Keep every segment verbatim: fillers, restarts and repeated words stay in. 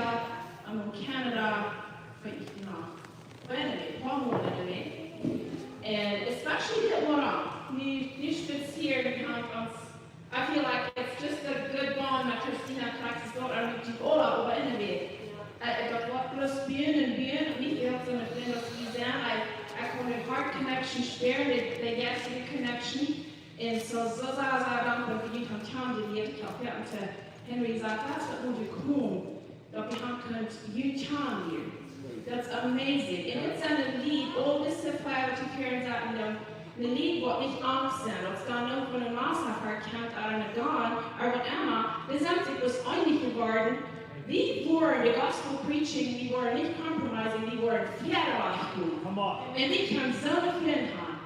Amerika, en Canada, weet ekj nich, wua emma, een poa Mol wua emma. Un especially dit Woakjenenn, nu, nu spazieren, wie haben ons, I feel like it's just a good bond met Christina Praxis, daut ekj met die aula, oba anyway. Ekj, ekj woa bloos buen un buen, un ekj woa soo met Frint aus wie sent. Ekj, ekj kaun de heart connection spieren, de, de jeistliche connection. Un soo, soo, soo, soo dankboa daut wie junt haben kjanen jelieet. Ekj hab hia aun Henry jesajcht, daut es waut wie komen. Daut wie haben kunt junt kjanen lieren. That's amazing. Un dit sent een Lied, aul dise fief to vier Sachen, dan een Lied waut nich angst sent. Daut es dan uk, wan een Massaker kjemt, ooda een Gun, ooda waut emma, dee sent sikj bloos eenich jeworden. Wie woaren de gospel preaching, wie woaren nich compromising, wie woaren verwoachten. Come on. Un wie kjennen soone Frint haben.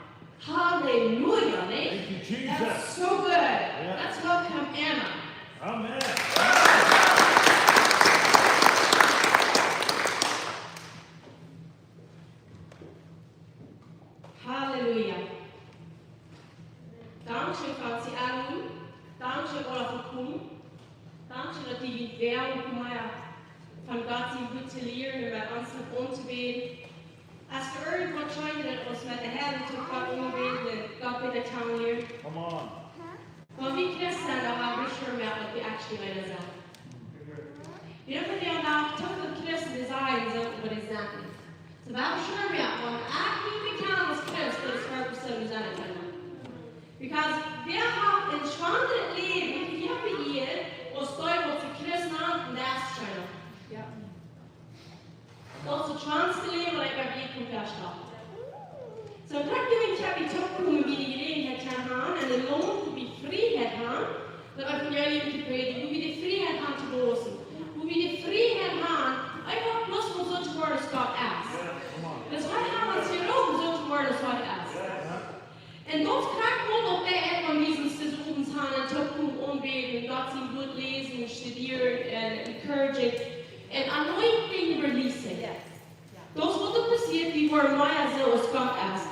Hallelujah, nich? Thank you, Jesus. That's so good. Yeah. Let's welcome Anna. Amen. Hallelujah. Dankscheen, Franzi Aaron. Dankscheen, Olaf, fa komen. Dankscheen, daut jie hia wieren, om mea von Gott sien Wuat to lieren un met ons auntobieden. Aus du irjentwaut scheendet, aus met de Herren to Gott aunbäden, Gott bäta kjanen lieren. Come on. Wan wie Christen sent, dan ha wie schon jemoakt, daut wie actually Leeda sent. Wie haben vondoag too väl Christen, dee sajen, see sent, oba dee sent nich. Soo, wie haben schon jemoakt, wan ekj mie bekjan aus Christ, daut es hart, soo wie sent Kjinja. Because wäa haft een schwaneret Läwen hia opp Ieed, aus dee, waut sikj Christ nanen, un daut es kjeena. Daut es daut schwanste Läwen, waut ekj hab je kunt vestonen. Soo, krakjt doa, ekj hab je toopjekomen, wua wie de Jeläajenheit kjennen haben, un een Launt, wua wie Frieheit haben, daut Evangelium to prädjen, wua wie de Frieheit haben to wausen, wua wie de Frieheit haben, eefach bloos om soo to woaren aus Gott es. Daut wie haben ons jeroopen, soo to woaren aus Gott es. Un daut krakjt waut opp de Ieed, wan wie ons dise Owents haben un toopkomen aunbäden, Gott sien Wuat läsen, studieren un encouragen un anointing releasen. Daut es waut doa passieet, wie woaren mea soo aus Gott es.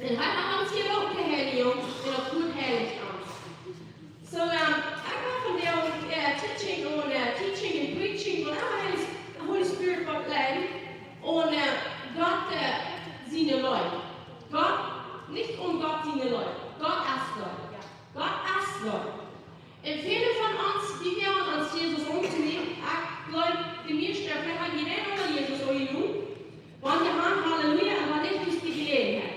Un hee haft ons jeroopen, Heilje Jung, un daut Wuat heilicht ons. Soo, ekj well vondoag teaching on, teaching and preaching, whatever is the Holy Spirit woat leiden, on Gott siene Leew. Gott, nich om Gott siene Leew. Gott es Leew. Gott es Leew. Un väle von ons, dee wieren aun Jesus auntonämen, ekj jleew, de mieeschte, veleicht haben dee aul Jesus aunjenomen. Wan dee haben, Halleluja, un wan nich, es de Jeläajenheit.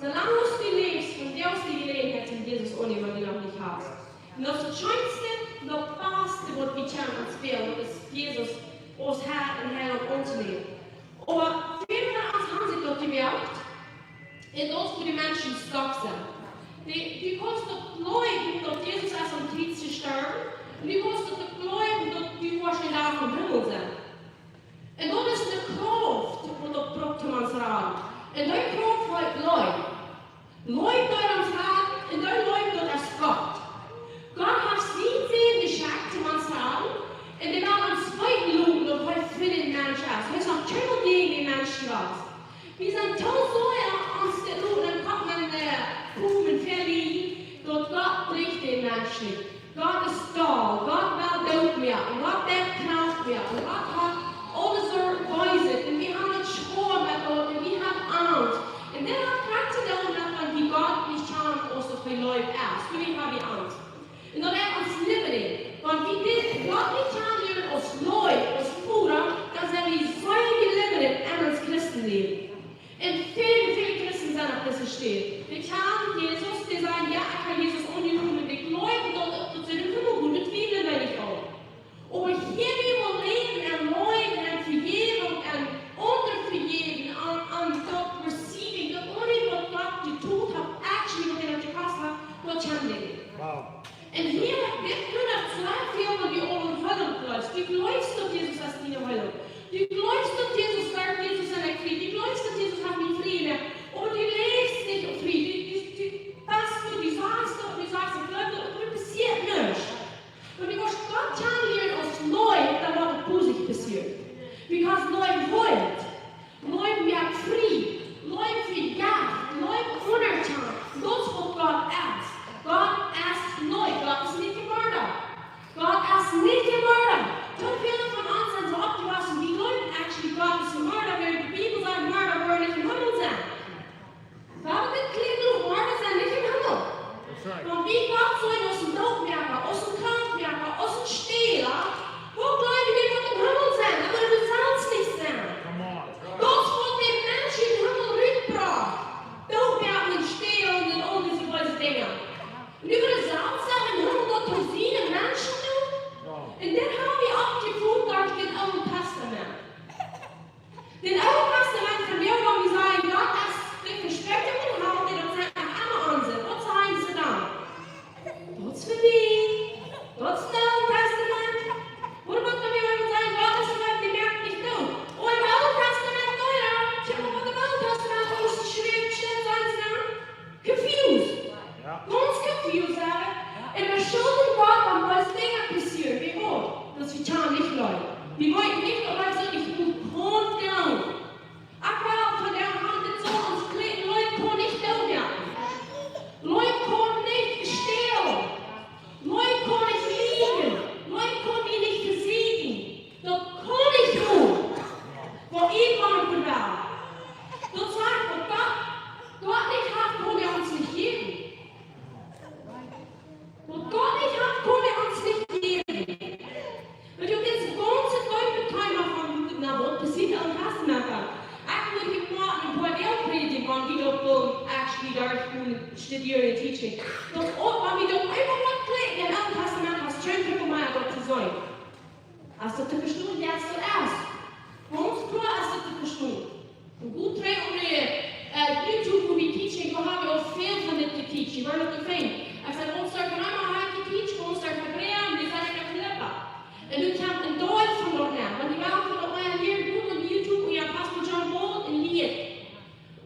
Soo lang aus du läfst, vondoag es de Jeläajenheit, om Jesus aunnämen, wan du noch nich hast. Un daut es daut scheenste, daut baste, waut wie kjennen ons fälen, daut es Jesus, ons Herr un Heilaunt auntonämen. Oba väle von ons haben sikj daut jemoakt, un daut es wua de Menschen stuck sent. Dee, dee kjennen daut jleewen, daut Jesus es aum Kjriez jestorwen, un dee kjennen daut jleewen, daut dee woat een Dach em Himmel sennen. Un daut es de Krauft, waut daut brukt, om ons to raden. Un dee Krauft heet Leew. Leew, dee ons haft, un dee Leew, daut es Gott. Gott haft sienen Sän jeschekjt, om ons to raden, un dee well ons weeten loten, daut hee fa dän Mensch es. Hee es noch kjeenmol jäajen dän Mensch jewast. Wie sent too sea ons to loten, un Gott, un, äh, prowen, veleiden, daut Gott brukt dän Mensch nich. Gott es doll, Gott well doot moaken, Gott well krank moaken, Gott haft aule Sorten Böses, un wie haben daut schwoa met daut, un wie haben Angst. Un daut haft krakjt to doonen met, wan wie Gott nich kjanen aus hee Leew es. Doawäajen haben wie Angst. Un daut es ons limiting. Wan wie dit Gott nich kjanen lieren aus Leew, aus Voda, dan sent wie sea limited en ons Christenläwen. Un väl, väl Christen sent opp dise Städ. Dee kjanen Jesus, dee sajen: "Jo, ekj hab Jesus aunjenomen, un ekj jleew daut, daut see em Himmel gonen, daut twieejle ekj nich aun." Oba hia wie wellen läwen en Wie wollten nich, oba soo, ekj mott kaun doonen. Ekj well von däm han, dit saul ons kjlikjen, Leut kaun nich doot moaken. Leut kaun nich stälen. Leut kaun nich lieejen. Leut kaun mie nich vesieekjen. Daut kaun ekj nich. Woo ekj woaren well. Daut sajcht, waut Gott, Gott nich haft, kaun hee ons nich jäwen. Waut Gott nich haft, kaun hee ons nich jäwen. Wan du dit gaunze Teema von, na, waut passieet em Testament dan? Ekj mott hia mau een poa Deel prädjen, wan wie daut wellen actually derchgonen, studieren, teaching. Daut uk, wan wie daut eemol waut kjlikjen em Oolen Testament, hast du kjeen Problem mea daut to seenen. Es daut to vestonen? Jo, daut es. Fa ons kloa es daut to vestonen. Fa goot dree Oasoaten, äh, YouTube, woo wie teachen, doa ha wie aul väl von dit jeteacht. Wie woaren daut nich finjen. Ekj saj, ons doa von eemol ha ekj jeteacht, ons doa von Hebräa, un wie sent en Filippa. Un nu kjemt een Deel von daut nenn. Wan jie wellen von daut mea lieren, goot opp YouTube, un jie Pastor John Wall un lieren.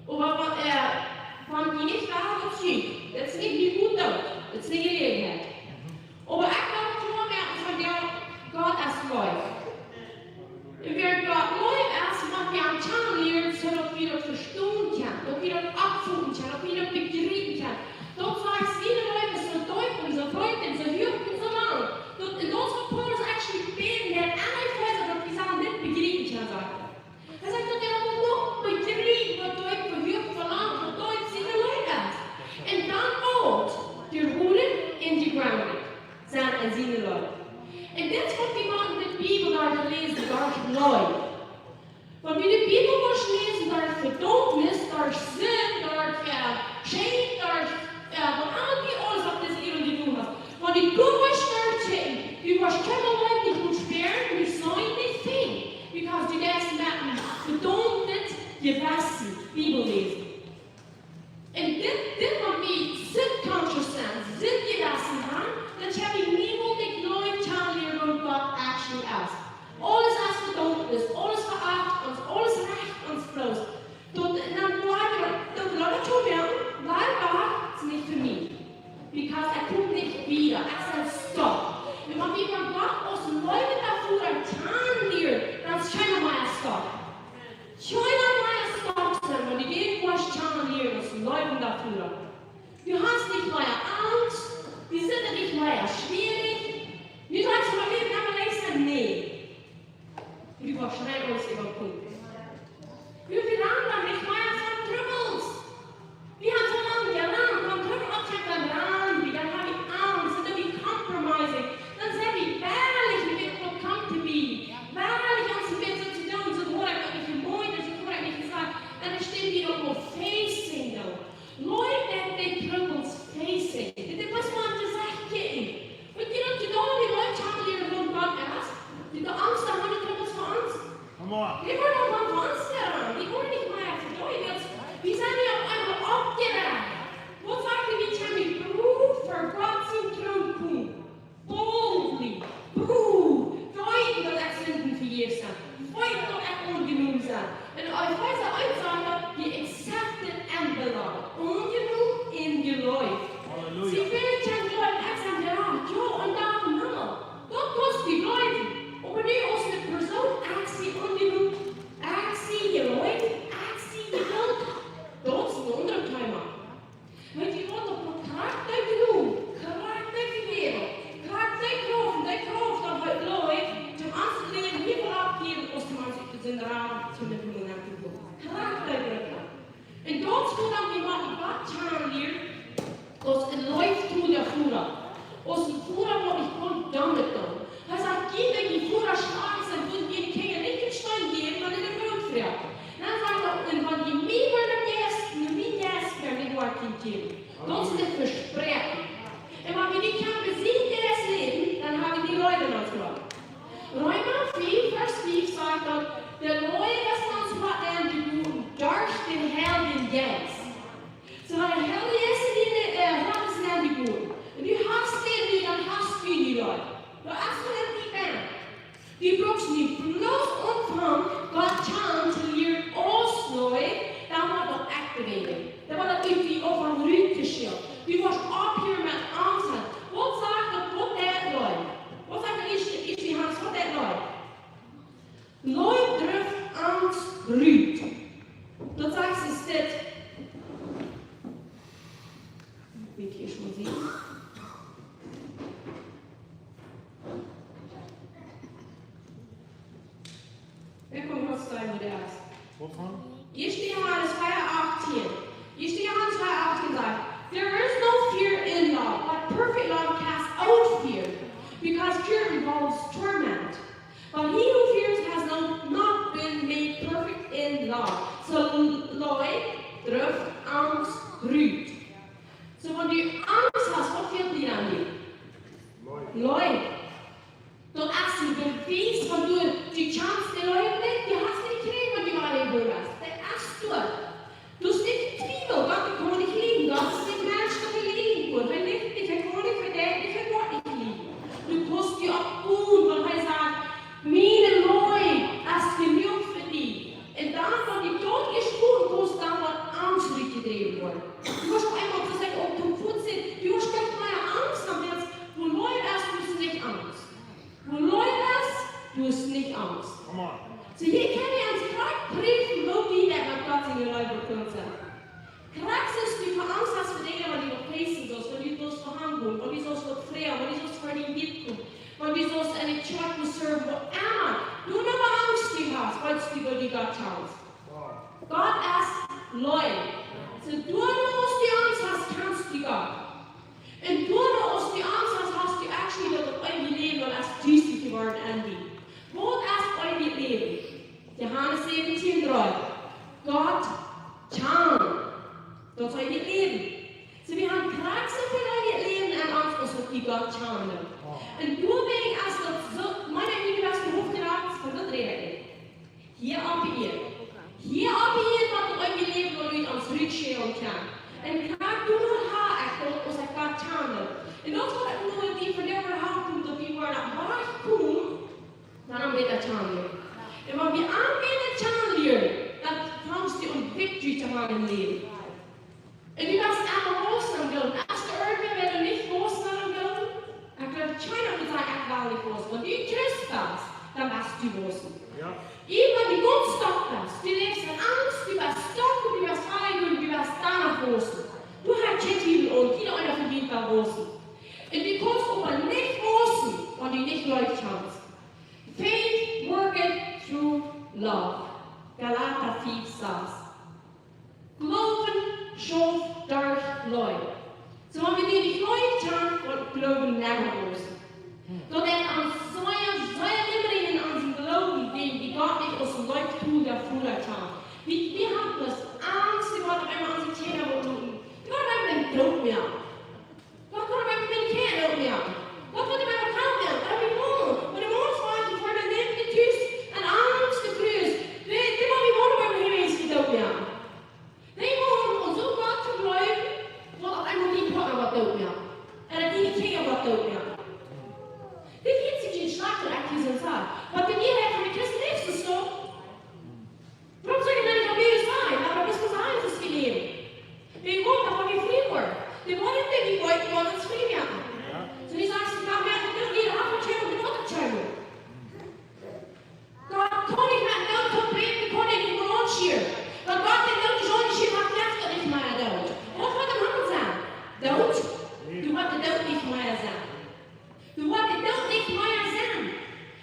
Oba wan, äh, wan jie nich wellen, daut es nich, daut es nich mien Mott, daut es nich Jeläajenheit. Oba ekj well daut kloa moaken von daut Gott es Leew. Un wäa Gott Leew es, mott wie am kjanen lieren, soo daut wie daut vestonen kjennen, daut wie daut oppfoten kjennen, daut wie daut bejriepen kjennen. Daut sajcht, siene Leew es soo deep un soo breet un soo huach un soo lang. Daut, un daut es waut Paulus actually bäden deit, en Efeesa, daut wie sellen dit bejriepen kjennen, sajcht hee. Hee sajcht, daut jie daut noch bejriepen, waut doa vehuacht, velangt, waut doa siene Leew es. Un dan uk, jehuarsom un jegroundet sennen en siene Leew. Un dit es waut wie motten de Bibel derch läsen, derch Leew. Wan wie de Bibel nich läsen, derch Vedaumnis, derch Sind, derch, äh, Schänd, derch, äh, waut emma du aules opp dise Ieed jedonen hast. Wan du doa nich derch kjikjst, du woascht kjeene Leew nich utspieren, nich seenen, nich finjen. Because du deist met een vedaumdet Jewessen Bibel läsen. Un dit, dit mott wie subconscious sennen, Sind Jewessen haben, dan kjenn wie niemols de Leew kjanen lieren, waut Gott actually es. Aules es Vedaumnis, aules veacht ons, aules recht ons bloos. Daut, un dan bliewen wie, daut, daut, daut tun wie, wiels Gott es nich fa mie. Because ekj kom nich wieda, ekj sie stuck. Un wan wie von Gott aus Leew doafäa kjanen lieren, dan es kjeena mea stuck. Kjeena mea stuck sennen, wan du dän woascht kjanen lieren aus Leew doafäa. Du hast nich mea Angst, du sitst nich mea schwierich. Du sajchst, mien Läwen es emma leichta, nä. Du woascht rein aules äwakomen. Wie velangen nich mea von Trubbels. Wie haben soo lang jerannt, von Trubbel opp, dan rannen wie, dan ha wie Angst, dan sent wie compromising, dan sent wie wellich, wie wie opp Kant to bieden. Wellich ons een bät soo to doonen, soo woat ekj daut nich jemeent, soo woat ekj nich jesajcht. Un dan steit wie uk noch facing doonen. Leew deit de Trubbels facing. Dit es waut maun jesajcht jeit. Waut jie daut jedonen, dee Leew kjanen lieren, waut Gott es, dee de Angst haben, dee Trubbels fa ons. Come on. Dee woaren uk von ons hia, dee woaren nich mea fa die, wiels wie sent hia opp eemol oppjerajcht. Waut sajcht hee, wie kjennen met Ruf ver Gott sienen Troon komen? Boldly, proof, deuten, daut ekj Sinden vejäft sie. Deuten, daut ekj aunjenomen sie. Un Efeesa eent sajcht daut, be accepted and beloved. Aunjenomen un jeleeft. Hallelujah. See, wäa kjennen jeleeft, ekj sie jerat, jo, un doa em Himmel. Daut kaust du jleewen. Oba nu aus eene Persoon, ekj sie aunjenomen, ekj sie jeleeft, ekj sie jewilt. Daut es een aundret Thema. Weet jie waut, daut krakjt dee Jnod, krakjt dee Vejäwunk, krakjt dee Krauft, dee Krauft, daut hee jleeft, toom ons Läwen hia velopp jäwen, aus toom ons ut de Sind raden, toom de Himmel nenn to gonen. Krakjt dee Jnod. Un daut es wuarom wie motten Gott kjanen lieren, aus een leeftruja Voda. Aus een Voda, waut ekj kaun doamet doonen. Hee sajcht, jie, wan jie Vodasch schlajcht sent, wudden june Kjinja nich dän Steen jäwen, wan dee Broot fruagen. Dan sajcht hee, un wan jie mie woaren no mien Jeist fruagen, dan woa ekj junt jäwen. Daut es een Vespräakjen. Un wan wie nich kjennen bie sien Jeist läwen, dan ha wie dee Leew en ons Hoat. Reema fief, Varsch fief sajcht daut, de Leew es en ons Hoat nenjegoten derch dän Heiljen Jeist. Soo, de Heilje Jeist es en dien, äh, Hoat nenjegoten. Un du hast dän nu, dan hast du dee Leew. Daut es waut en die bent. Du brukst nu bloos aunfangen, Gott kjanen to lieren aus Leew, dan woat daut echta Läwen. Dan woat daut ut die uk von rut jeschält. Du woascht opphieren met Angst haben. Waut sajcht daut, waut deit Leew? Waut sajcht daut, ekj, ekj, ekj, waut deit Leew? Rut. Daut sajcht, es dit. Wie ich hia mol seenen. Wer kommt noch zu seinem Vers? Wovon? Hia steit Johanes vea achtieen. Hia steit Johanes vea achtieen sajcht: "There is no fear in love, but perfect love casts out fear, because fear involves torment. But he who fears has no, not been made perfect in love." So, Leew drift Angst rut. So, wan du Angst hast, waut fält die dan? Leew. Daut es een Bewies von du, du kjanst de Leew nich, du hast nich jekjräajen, wan du aul een Bruda hast. Daut es du. Du hast nich Twiewel, Gott, ekj kaun nich liewen, Gott es nich menschlich, hee liewen kaun. Hee liewen nich, hee kaun nich, hee deit nich, hee woat nich liewen. Du kaust die opp Gott, wan hee sajcht: "Miene Leew es jenuach fa die." Un dan, wan du daut ieescht voll kaust, dan woat Angst rutjedräwen woaren. Du woascht opp eemol, daut sajcht uk, toom Fuaz, du woascht nich mea Angst haben, wiels wua Leew es, du hast nich Angst. Wua Leew es, du hast nich Angst. Come on. So, hia kjenn wie ons krakjt prüfen, woo wie daut met Gott siene Leew bekunt sent. Krakjt soo aus du Angst hast fa Dinja, waut du noch facen saust, wan du saust vehandlen, wan du saust waut froagen, wan du saust fa dien Lied komen, wan du saust enne Kjoakj serven, whatever. Du noch Angst du hast, weetst du, woo du Gott kjanst. Gott es Leew. So, du noch aus du Angst hast, kjanst du Gott. Un du noch aus du Angst hast, hast du actually daut eewje Läwen, daut es diesta jeworden aun die. Waut es eewjet Läwen? Johanes säwentieen dree. Gott kjanen. Daut es eewjet Läwen. So, wie haben krakjt soo väl eewjet Läwen aun ons, aus waut wie Gott kjanen. Un doawäajen es daut soo, mien Lied, du hast de Hoffnung jehaut, von daut räd ekj nich. Hia opp Ieed. Hia opp Ieed, waut daut eewje Läwen, waut ut ons rutschälen kaun. Un krakjt doa ha ekj daut, aus ekj Gott kjanen. Un daut es waut ekj nu, dee von dee Verhalen kjemt, daut wie woaren opp Wajch komen, dan am bäta kjanen lieren. Un wan wie am bäta kjanen lieren, dan fangst du aun victory to haben em Läwen. Un du best emma wausen aum Gloowen. Es doa irjentwäa, waut nich wausen aum Gloowen? Ekj gleew, kjeena wudd sajen, ekj well nich wausen. Wan du Christ best, dan best du wausen. Jo. Ieescht wan du gaunz stuck best, du läfst en Angst, du best stuck un du best fein un du best doano wausen. Du hast kjeen Twiewel aun, jieda eena von junt well wausen. Un du kaust oba nich wausen, wan du nich Leew hast. Faith worketh through love. Galata fief sas. Gloowen schauft derch Leew. So, wan wie nich Leew haben, woat Gloowen nich wausen. Daut es ons sea, sea limmich en onsen Gloowen, wan wie Gott nich aus een leeftoender Voda kjanen. Wie, wie haben bloos Angst, wie woaren emma onse Kjinja dootmoaken. Wie woaren emma dootmoaken. Gott, waut woat mien Kjint dootmoaken? Gott, waut woat mien Kjint dootmoaken? Waut woat mien Maun, waut de Maun von, von de Nämen, de Tus un Angst, de Frues? Dee, dee woaren mien Maun, waut mien Maun dootmoaken? Dee woaren ons soo Gott vebliewen, waut opp eemol dien Partner woat dootmoaken. Un daut diene Kjinja woat dootmoaken. Dee felt sikj nich schlajcht, daut ekj dee soo saj. Waut de Mearheit von de Christen nich soo. Wuarom saul ekj dan nich opp Gott sennen? Oba daut es waut hee ons jelieet. Wie woaren, daut wie frie woaren. Wie woaren, daut wie woaren, wie woaren ons frie moaken. Jo. Soo, du sajchst, ekj mach mea, ekj well nich haben, ekj well nich haben. Gott kaun nich mea Doot toom Läwen, kaun nich mea aunschieren. Wan Gott dän Doot nich aunschieren haft, jeft daut nich mea Doot. Waut woat dan noch sennen? Doot? Du woascht de Doot nich mea sennen. Du woascht de Doot nich mea sennen.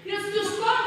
Wiels du hast Gott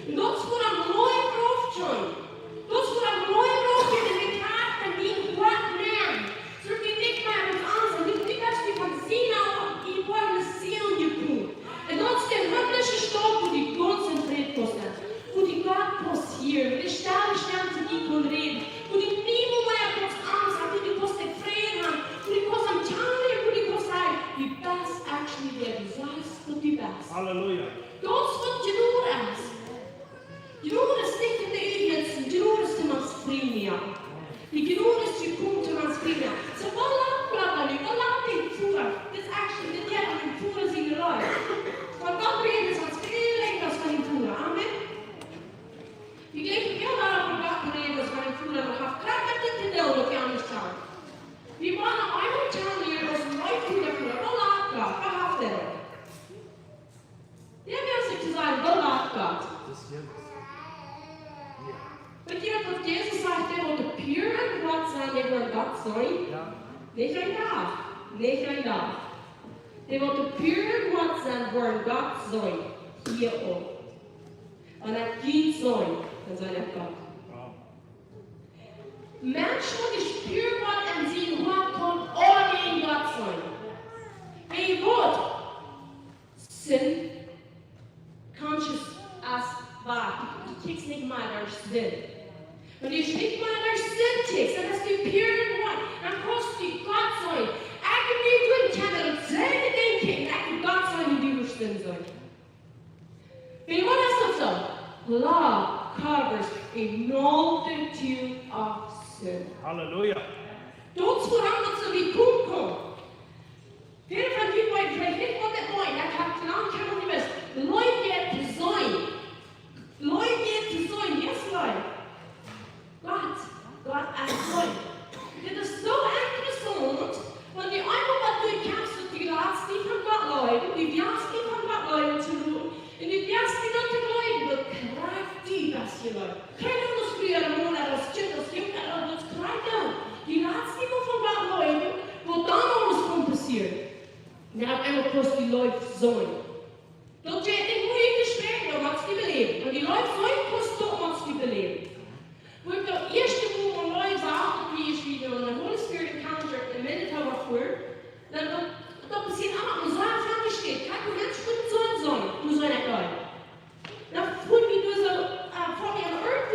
Un daut es wua daut Läwen rutschauft. Daut es wua daut Läwen rutschauft, en de Kjarpa, en dien Hoat nenn. Soo daut wie nich mea met ons, un du, du best die von Sina opp, die worden Seelen jekomen. Un daut es de himmlische Staut, wua du gaunz em Fräd kaust sennen. Wua du Gott kaust hieren, wua du stell, stell to die kaust räden. Wua du niemols mea kaust Angst haben, wua du kaust Fräd haben, wua du kaust am Tjaulen, wua du kaust sajen, du best actually wäa du sajchst daut du best. Halleluja. Daut es waut Jnod es. Jnod es nich en de Evigheit, Jnod es toom ons frie moaken. De Jnod es jekomen toom ons frie moaken. Soo, waut lat Gott dan nu? Waut lat dän Voda? Dit es actually, dit jeit om dän Voda siene Leew. Von Gott räden es ons väl leichta aus von dän Voda. Amen. Wie jlikjen väl mea von Gott räden aus von dän Voda, oba haft krakjt dit to doonen, daut wie aundasch sent. Wie woaren opp eemol kjanen lieren aus een Voda, waut lat Gott? Waut haft hee? Dee wia sikj to sajen, waut lat Gott? Daut es Jesus. Jo. Weet jie waut Jesus sajcht? Dee waut pure en Hoat sent, dee woaren Gott seenen. Jo. Nich een Dach. Nich een Dach. Dee waut pure en Hoat sent, woaren Gott seenen. Hia uk. Wan ekj junt see, dan sie ekj Gott. Jo. Mensch, waut jespieren woat en sien Hoat, kaun auleen Gott seenen. Weet jie waut? Sin, conscious as waut? Du kjikjst nich mea no Sind. Wan du nich mea no Sind kjikjst, dan best du pure en Hoat. Dan kaust du Gott seenen. Ekj un du kjennen daut selwje Dinkj kjikjen. Ekj un Gott seenen, un du woascht Sind seenen. Weet jie waut daut sajcht? Love covers a multitude of sin. Halleluja. Daut es wuarom daut soo wiet kjemt. Väle von junt weeten veleicht nich waut daut meent. Daut haft lang kjeena jewist. Leew jeit to seenen. Leew jeit to seenen. Yes, Leew. Gott, Gott es Leew. Dit es soo interessaunt, wan du eemol waut derchkjemst, daut du latst die von Gott leewen, du latst die von Gott leewen to loten, un du latst die daut to jleewen, daut krakjt du best jeleeft. Kjeen aundret Fru ooda Maun, ooda Kjint, ooda Jung, ooda waut krakjt dan. Du latst die mol von Gott leewen, waut dan aules kaun passieren. Un opp eemol kaust du Leew seenen. Daut jeit nich mea ut de Späl, daut motst du beläwen. Wan du Leew seenen kaust, daut motst du beläwen. Woo ekj daut ieeschte Mol aun Leew sach, daut wia, aus wie no een Holy Spirit Encounter en Manitoba fuaren, dan, daut, daut passieet emma, un soo funk daut stell. Kjikj, woo Menschen kjennen soo sennen, woo see daut deeden. Dan fuaren wie doa soo, äh, fuaren wie aun de Earth,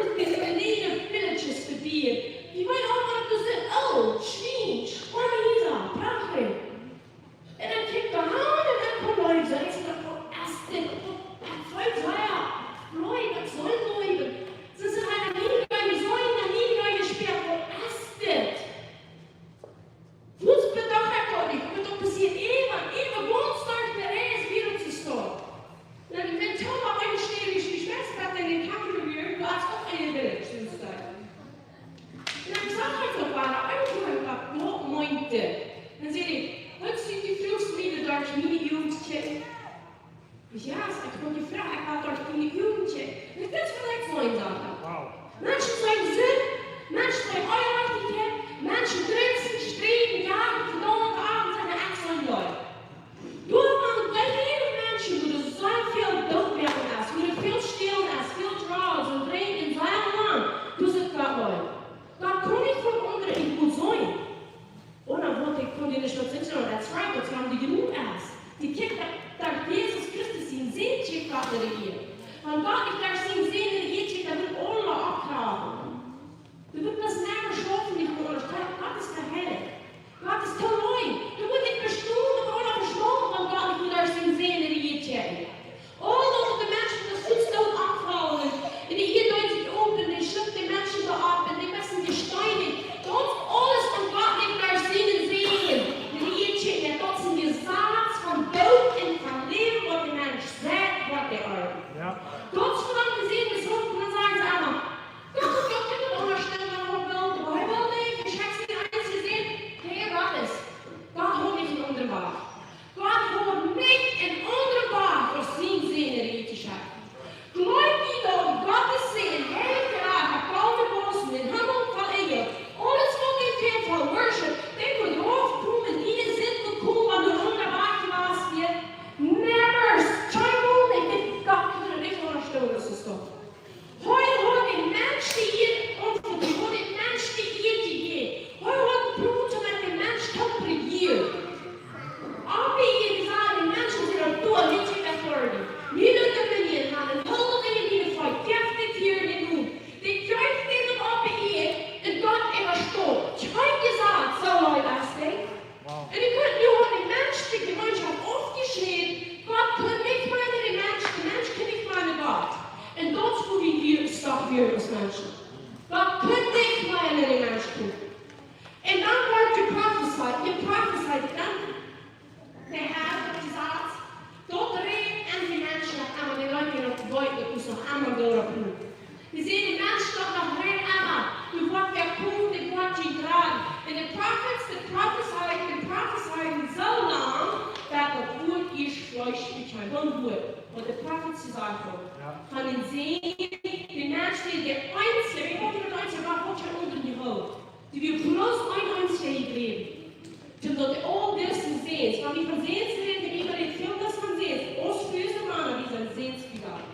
Gott kunn nich mea no dän Mensch komen. Un dan woat jeprofezeit, jeprofezeit, dan de Herr haft jesajcht, daut rät en de Menschen, oba dee Leute daut weeten, daut es noch emma doa opp. Wie seenen dän Menschen daut noch rät, oba du woascht wada komen, du woascht die droagen. Un de Prophets, de Prophets haben, de Prophets haben soo lang, daut daut Wort ieescht Fleesch bekjeem. Waut Wort? Waut de Prophets jesajcht hauden. Jo. Von dän Sän, de Menschen, de eensje, wie woaren daut eensje, waut woat je unja die Haut? Dee wia bloos een eensja jebläwen. Toom daut aul dise Säns, wan wie von Säns räden, dan räden wie väl bloos von Säns. Aus Frues un Mana, wie sent Säns jeworden.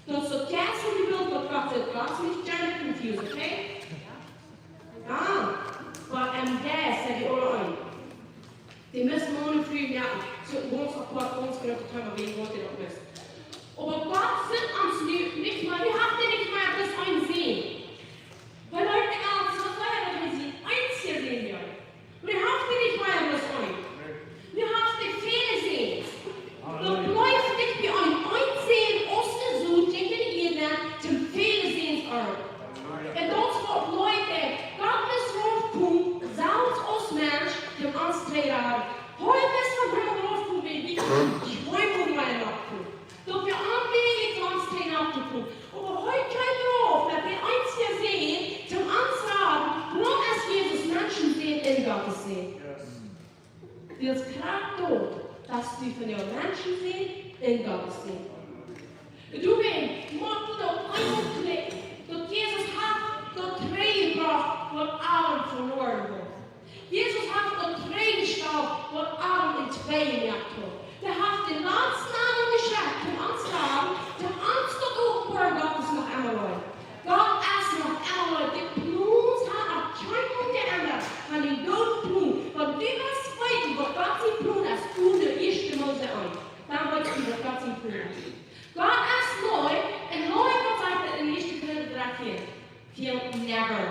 Daut es daut ieeschte Bilt, waut Gott sajcht, Gott es nich gender confused, okay? Ah, but I'm there, säd dee aule eent. Dee must Mana un Frues moaken. Soo, gaunz apart, gaunz grootet Thema, wäajen waut dee daut must. Oba Gott sent ons nu nich mea, wie haben nich mea bloos een Sän. Wie leewen de Welt, soo aus wie daut sent, eensja Sän, jo. Wie haben nich mea bloos een. Wie haben väle Säns. Daut blift nich bie een, een Sän, aus de Sän jäajen de Ieed, toom väle Säns aun. Un daut es waut Leute, Gott es Rauf komen, selfst aus Mensch, toom ons to raden. Hee es vom Himmel rauf komen, wie, wie, wie Himmel mea rauf komen. Daut wie aunbäden, ons kjeen Opp to komen. Oba hee kjeem rauf met dän eensja Sän, toom ons raden, wuarom es Jesus Menschensän un Gottes Sän? Yes. Wiels krakjt daut, daut du von dän Menschensän un Gottes Sän. Du weetst, mott du daut eemol kjrieen, daut Jesus haft daut trigjjebrocht, waut aulem veloaren wia. Jesus haft daut trigjjestalt, waut Adam en twee jemoakt haud. Hee haft dän latsten Adam jeschekjt, toom ons raden, toom ons daut openboaren, daut es noch emma leew. Gott es noch emma leew. De Plons haft noch kjeenmol jeendat von dän gooden Plon. Wan du west weeten, waut Gott sien Plon es, dan lies ieescht Mose eent. Dan weetst du, waut Gott sien Plon es. Gott es leew, un leew, waut sajcht et en ieeschte Korinta dree vea? Fält never.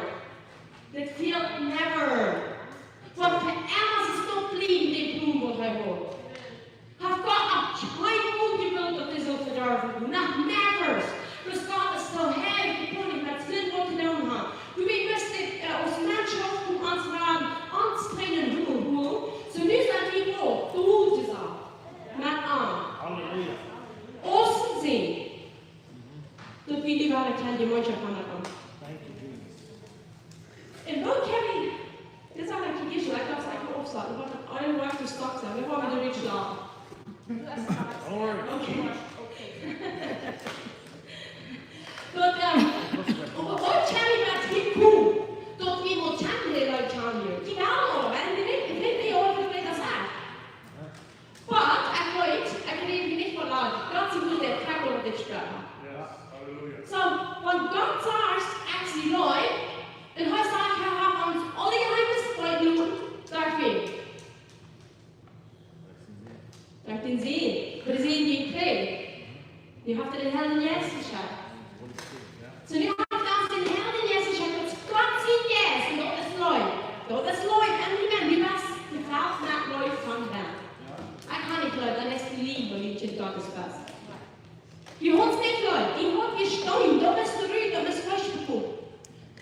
Daut fält never. Waut fa emma es daut bliewen, dän Plon, waut hee haud. Haft Gott uk kjeenmol jewult, daut dee sull vedorwen woaren. Noch never. Bloos Gott es soo heilich, dee kaun nich met Sind waut to doonen haben. Du, wie must dit, äh, aus Mensch uk von ons raden, ons brinjen, Himmel, Himmel. Soo nu sent wie woa, du, du sajchst. Met an. Halleluja. Aus Sind. Daut wie nu wada kjennen Jemeenschoft haben met am. Thank you, Jesus. Un woo kjenn wie, dit es eejentlich nich soo, ekj haud et eejentlich oppjeschräwen, oba daut eejentlich waut to stopp sennen, wie woaren doa nich schlapen. Don't worry. Okay. Daut, ähm, oba woo kjenn wie met hia komen, daut wie mol kjennen, dee Leute kjanen hia. Dee wellen aul, wan dee nich, ekj weet nich, aus ekj daut saj. But ekj weet, ekj räd hia nich von Leew. Gott sien Wuat, dee krakjt waut dit sproaken. Yes, halleluja. Soo, wan Gott sajcht, ekj sie Leew, un hee sajcht, hee haft ons aule Jeheemnisse weeten loten, doafäa. Derch dän Sän. Oba dee Sän, dee kjrieech. Dee haft dän Heiljen Jeist jeschekjt. Soo, nu haft ons dän Heiljen Jeist jeschekjt, daut es Gott sien Jeist, un daut es Leew. Daut es Leew, un wie, wie waut, dee felt met Leew von Gott. Ekj kaun nich leewen, dan es dee Leew, wan du Kjint Gottes best. Dee haft nich Leew, dee haft jestonen, daut es de Rut, daut es Fleesch jekomen.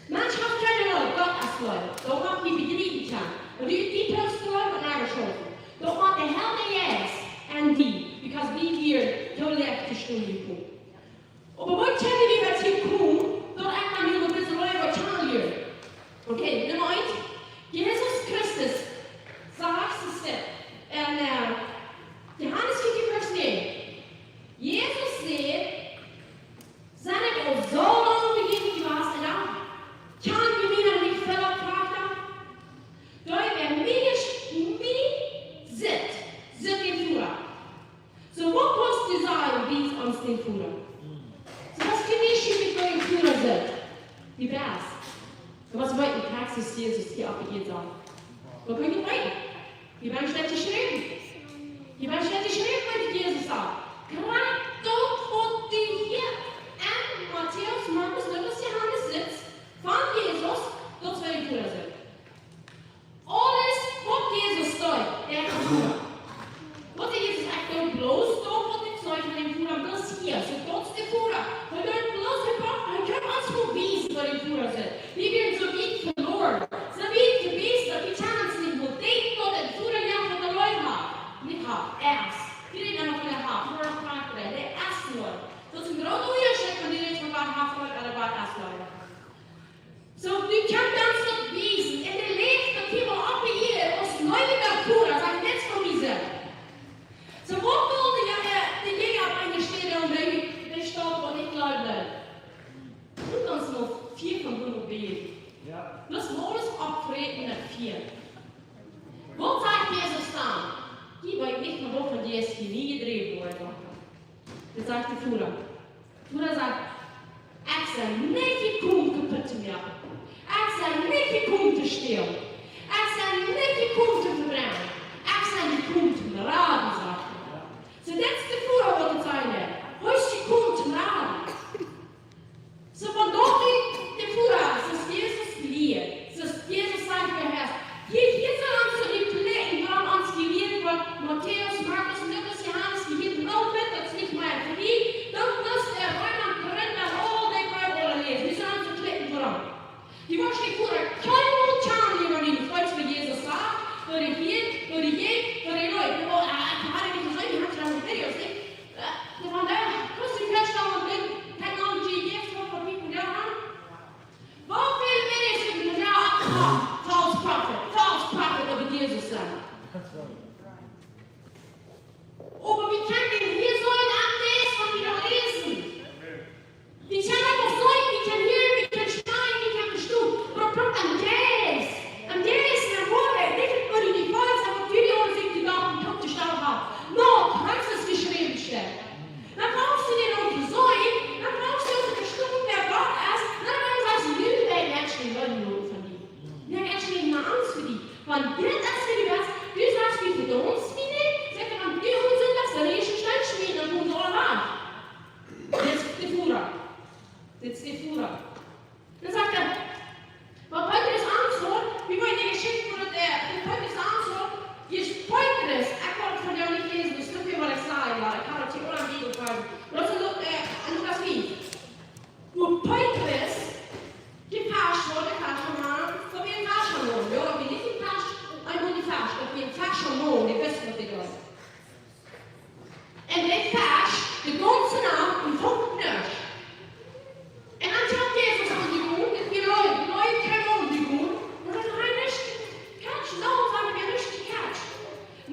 Mensch haft kjeene Leew, Gott es Leew. Daut mott wie bejriepen kjennen. Un dee, dee Troost Leew woat nich schaufen. Daut mott de Heilje Jeist en die, because wie wieren too leicht to stonen jekomen. Oba waut kjenn wie met hia komen, daut ekj dan nu met dise Leew waut kjanen hia? Okay, Numma eent. Jesus Christus, sajcht et, en, äh, Johanes vieetieen, Varsch näajen. Jesus säd, sent ekj aul soo lang bie junt jewast un dan kjenn jie mie noch nich, Filip, fruach hee. Dee, wäa mie, mie sitt, sitt dän Voda. Soo, waut kaust du sajen, wies ons dän Voda? Soo, waut kaust du sajen, wies ons dän Voda? Soo, dee best. Soo, waut weet de Praxis Jesus hia opp de Ieed? Waut kaun ekj weeten? Hia bie ons steit jeschräwen. Hia bie ons steit jeschräwen, waut Jesus säd. Krakjt daut, waut du hia en Matäus, Markus, Lukas, Johanes sitst, von Jesus, daut es wäa dee Voda es. Aules waut Jesus deed, dee haud Voda. Waut säd Jesus? Ekj doo bloos daut, waut ekj see von dän Voda, bloos hia, soo daut es de Voda. Hee deed bloos, hee brocht, hee kjeem ons no Hia. Waut sajcht Jesus dan? Dee weet nich mea, woo von dee es hia nie jedräwen worden. Daut sajcht de Voda. Voda sajcht: "Ekj sie nich jekomen kaputt to moaken. Ekj sie nich jekomen to stälen. Ekj sie nich jekomen to vebrennen. Ekj sie jekomen to raden," sajcht hee. Soo, daut es de Voda, waut et sajen deit. Hee es jekomen to raden. Soo, von doa ut de Voda, soo aus Jesus lieet, soo aus Jesus sajcht, hee es: "Hia, hia sent ons soo dee Plikten, waut ons jelieet woat, Matäus, Markus, Lukas, Johanes, dee hia aul met, daut es nich mea fa die, dan must du Reema, Korinta, aul dee Bibel läsen. Dee sent ons Plikten, waut ons." Dee wia nich Voda, kjeenmol kjanen, dee wia nich, waut Jesus sajcht, woo hee hieed, woo hee jinkj, woo hee leet. Oh, ah, ekj haud nich jeseenen, dee haud kjeene Videos, nich? Äh, von doa, kost du faststalen, waut technology jeft, waut fa People doa han? Woo väl Videos sent doa, ah, false prophet, false prophet, daut wie Jesus sent. Oba wie kjennen hia soo een Update von wie läsen. Wie kjennen daut soo, wie kjennen hieren, wie kjennen schmecken, wie kjennen vestonen. Oba daut brukt een Jeist. Een Jeist, een Wort, nich daut, waut du die Volkes, waut du die aun sikj jedocht un toopjestalt hast. No, Christus jeschräwen steit. Dan kaust du dee uk soo, dan kaust du uk vestonen, wäa Gott es, dan kaust du nich mea Menschen leiden von die. Dan Menschen nich mea Angst fa die. Wan dit es, waut du best, du sajchst, du vedommst mie nich, sajcht hee, wan du ons sindachst, dan es een Steen schmieten, dan komen see aula wajch. Dit es de Voda. Dit es de Voda. Dan sajcht hee, waut Petrus aunsaut, wie woaren de Jeschicht von daut, äh, waut Petrus aunsaut, hia es Petrus, ekj kaun daut von die nich läsen, daut es nich waut ekj saj, oba ekj kaun daut hia uk aun die vetaljen. Daut es, äh, en Lukas fief. Wua Petrus, dee Fasch, wua de Fasch aum Haun, daut wia een Fasch aum Haun, jo, daut wia nich een Fasch, eemol dee Fasch, daut wia een Fasch aum Haun, dee wist, waut dee deed. Un dee Fasch, de gaunze Nacht, un funk nuscht. Un dan kjemt Jesus aun dee Uagen, daut wia Leew, Leew kjeem aun dee Uagen, un daut haud nuscht jecatcht, soo aus wan hee nuscht jecatcht.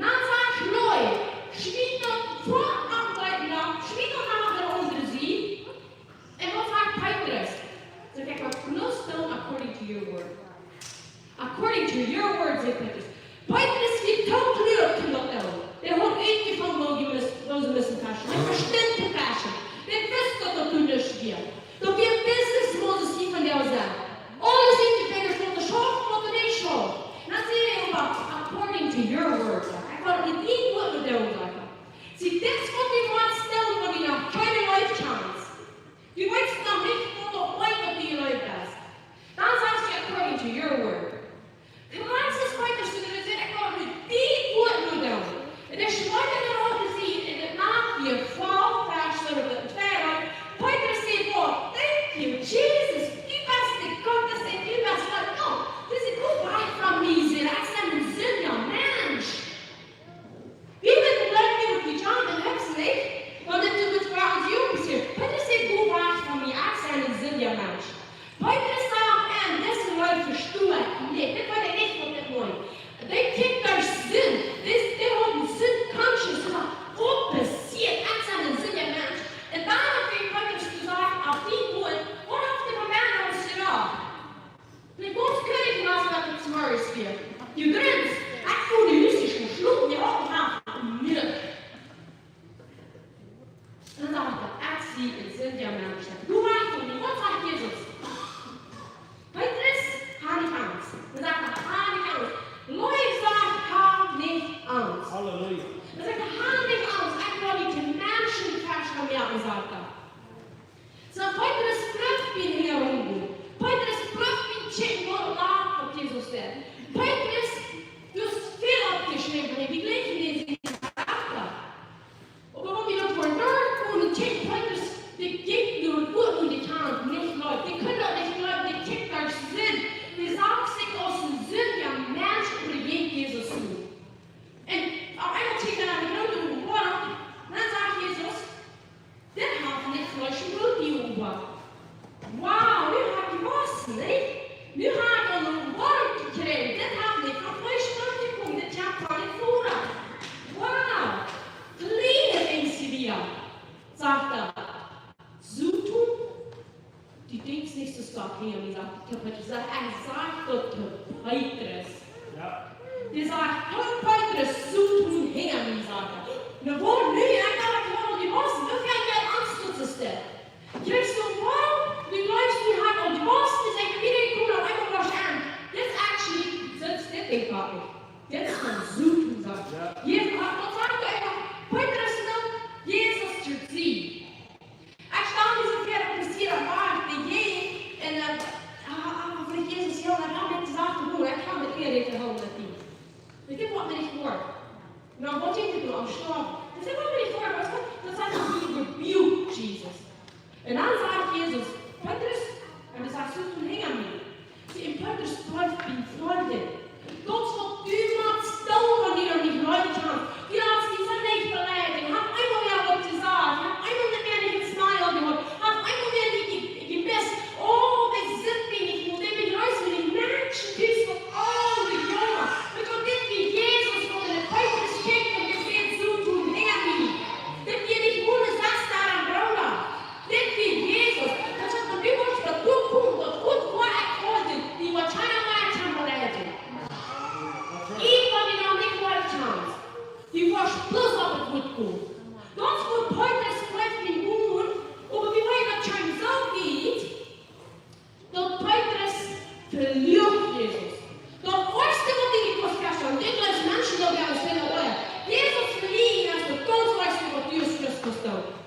Dan sajcht Leew, schmiet daut fort opp de Sied, schmiet daut no de aundre Sied. Un waut sajcht Petrus? Sajcht hee: "Ekj woa bloos doonen according to your word." "According to your word," sajcht Petrus. Petrus wia too kluak toom daut doonen. Dee haud utjefungen, woo see musten, woo see musten fasten. Dee vestunt to fasten. Dee wist, daut daut doa nich wia. Daut wia Business, Moses, hia von dee Sied. Aules utjefungen, waut doa schauft, waut doa nich schauft. Dan säd hee: "Oba according to your word, Gott. Ekj woa daut no dien Wuat doonen, Gott." See, dit es waut du motst doonen, wan du noch kjeene Leew kjanst. Du weetst noch nich, waut du ooit opp die Leew best. Dan sajchst du: "According to your word." Krakjt soo aus Petrus, dee säd: "Ekj woa no dien Wuat no doonen." Un dee schmeet daut opp de Sied, un daut Nacht wia voll Fasch, soo daut et twei wia. Petrus säd: "Waut, thank you, Jesus, du best de Gott, daut du best Gott. No, dise, go wajch von mie, säd hee, ekj sie een sindja Mensch." Wie wudden jleich nich, wie jleich nich, wan dit doa met Froons Junges hia. Petrus säd: "Go wajch von mie, ekj sie een sindja Mensch." Petrus sajcht: "Aun dise Leew vesto ekj nich. Dit weet ekj nich, waut dit meent." Dee kjikjt doa Sind. Dis, dee haud een Sind conscious. Dee sajcht: "Waut passieet? Ekj sie een sindja Mensch." Un dan haft Petrus jesajcht: "Opp dien Wuat, waut haft de Moment aul jedocht?" Dee gaunz Kjoakj wia aus daut et zemorjes wia. Dee grins, ekj woa nu ieescht jeschloten, dee haud noch nich. Dan sajcht hee: "Ekj sie een sindja Mensch." Du weetst nich, waut sajcht Jesus? Petrus, hab nich Angst. Dan sajcht hee: "Hab nich Angst." Leew sajcht: "Hab nich Angst." Halleluja. Dan sajcht hee: "Hab nich Angst, ekj woa die to Menschen veschlonen moaken," sajcht hee. Soo, Petrus brukt nich hia romgonen. Petrus brukt nich checken, waut lat, waut Jesus sajcht. Petrus, du hast väl oppjeschräwen, wie jlikjen dän Charakta. Oba wan wie daut vondoag gonen checken, Petrus, dee kjikjt no daut Wuat un dee kaun daut nich jleewen. Dee kunn daut nich jleewen, dee kjikjt doa Sind. Dee sach sikj aus een sindja Mensch un dee jinkj Jesus no. Un opp eemol kjikjt hee no de groote Openboarunk, dan sajcht Jesus: "Dit haft nich Fleesch un Bloot jeopenboat." Wow, nu hab ekj waut, nich? Nu hab ekj eene Openboarunk jekjräajen. Dit haft nich von Fleesch un Bloot jekomen, dit kjemt von dän Voda. Wow, kjliene Dinja, sajcht hee. Soo, du denkjst nich soo stoakj, hee, un hee sajcht to Petrus, hee sajcht daut to Petrus. Dee sajcht: "Hol Petrus, Soton, hinja mie", sajcht hee. Na, woo nu? Ekj daut, ekj haud aul jewist, woo fäa ekj aun Angst to stellen? Kjrichst du woll, du jleefst, du hast aul jewist, dee sajcht: "Wie dee komen opp eemol waut aun." Dit is actually, dit, dit denkj ekj nich. Dit es von Soton, sajcht hee. Hia haft daut, sajcht hee eefach: "Petrus, no, Jesus to see." Ekj stal mie soo väa, daut passieren woat, dee jeit un, äh, ah, ah, ah, veleicht Jesus, jo, dan haud ekj jesajcht: "Broda, ekj kaun met die räden, hoolen met die." Dit woat mie nich woaren. Na, waut denkjst du, aum stoawen? Dit woat mie nich woaren, weetst du? Daut sajcht hee: "He rebuked Jesus." Un dan sajcht Jesus: "Petrus", un dan sajcht hee: "Soton, hinja mie." See, un Petrus blift bie Freunden. Daut es waut du motst doonen, wan du noch nich Leew kaust. Du hast die nich beleidicht. Hast eemol mea waut jesajcht. Hast eemol mea nich een smile jehaut. Hast eemol mea nich je-, jewist: "Oh, dee sitt mie nich, dee bejreest mie nich." Menschen, du hast waut aul die Joaren. Weetst du, dit wia Jesus, waut en Petrus kjikjt un dee säd: "Soton, hinja mie." Dit wia nich mol een Sesta ooda een Brooda. Dit wia Jesus. Daut sajcht, wan du woascht daut Buak komen, daut Wuat, woa ekj hoolen, dee woat kjeena mea kjennen beleidijen. Ieejentwaut, dee noch nich Leew kjant, dee woascht bloos opp daut Wuat komen. Daut es waut Petrus blift bie Mul, oba wie weeten, daut kjeem soo wiet, daut Petrus veluach Jesus. Daut ieeschte, waut du nich kaust faststalen, dit es Menschen, dee gaunz väl Leew. Jesus veluagen es daut gaunz ieeschte, waut du aus Christ kaust doonen.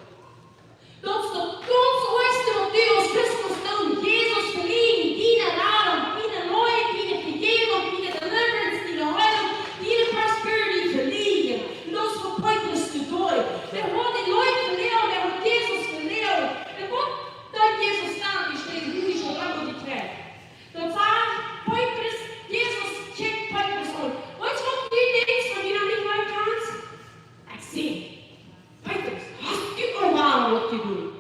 Daut es daut gaunz ieeschte, waut du aus Christ kaust doonen. Jesus veluagen, diene Radunk, diene Leew, diene Vejäwunk, diene deliverance, diene Heilunk, diene prosperity veluagen. Un daut es waut Petrus deed. Hee haud de Leew veluagen, hee haud Jesus veluagen. Un waut deed Jesus dan? Dee steit hia nich soo lang opp de Kjneeen. Daut sajcht Petrus, Jesus kjikjt Petrus aun. Weetst du, waut du denkjst, wan du noch nich Leew kaust? Ekj saj: "Petrus, hast du aul waut jedonen?"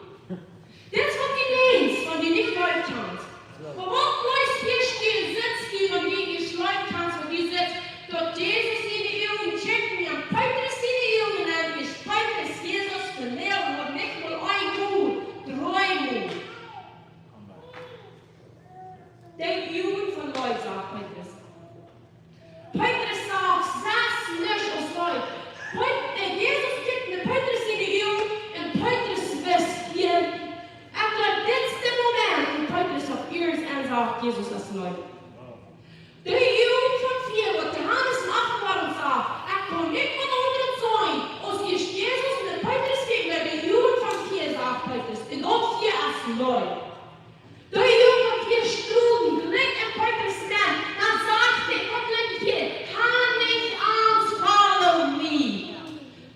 Dit es waut du denkjst, wan du nich Leew kjast. Oba waut bloos hia steit, sitst du, wan du nich Leew kjast, wan du sitst, daut Jesus siene Uagen kjikjen, un Petrus siene Uagen, un dan es Petrus Jesus veloaren, waut nich mol eemol, dreemol. De Uagen von Leew, sajcht Petrus. Petrus sajcht: "Sest nuscht aus Leew." Pet-, äh, Jesus kjikjt no Petrus siene Uagen un Petrus wist hia, ekj jleew, dit es de Moment, wua Petrus opp ieescht ensach, Jesus es Leew. De Uagen von Fia, waut Johanes en Openboarunk sach: "Ekj kaun nich waut aundret seenen aus Jesus." Un Petrus kjikjt no de Uagen von Fia, sajcht Petrus, un daut Fia es Leew. De Uagen von Fia stroolden jlikj en Petrus nenn, dan sajcht hee: "Waut jleew jie? Hab nich Angst, follow me."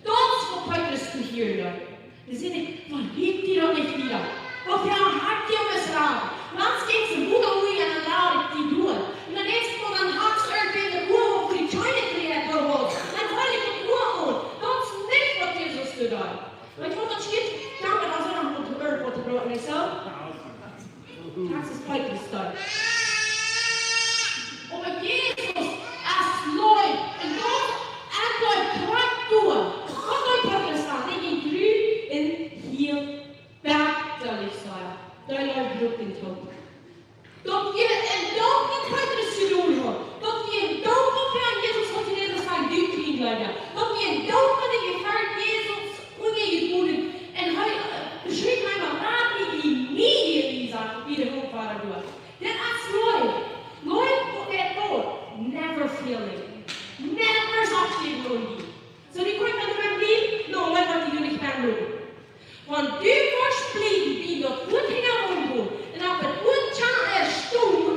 Daut es waut Petrus to hieren deed. Dan säd ekj: "Waut lieet die daut nich wieda? Waut fa een Hoat jie es raden?" Latst jinkj see Buda ui un dan ladden dee doa. Un dan näakjstet Mol dan haft see irjent een Uah opp dee Kjneeen jekjräajen, dan woat, dan feel ekj daut Uah aun. Daut es nich waut Jesus deed. Weetst du waut daut steit? Kjammer, aulsoo noch waut irjent waut to broaken, nich soo? Daut es Petrus dan. Oba Jesus es Leew. Un daut es Leew krakjt doa. Waut deed Petrus dan? Dee jinkj rut un hia bat doa nich soo. Dee Leew brukt dän Doot. Daut wia een Doot, waut Petrus jedonen haud. Daut wia een Doot, waut hee aun Jesus haud jedonen, daut hee doot wia, Leute. Daut wia een Doot, waut hee jefoaren Jesus unjajegonen. Un hee, äh, schreef eemol: "Rabbi, immediately", sajcht hee, wia hee opp doa. Daut es Leew. Leew, daut Wuat, never failing. Never sajcht hee, Leew. Soo, dee kjemt dan no mie, no, Leew, waut dee nich kaun doonen. Wan du woascht bliewen bie daut Wuat hinja aungonen, un opp daut Wuat kjenn stonen,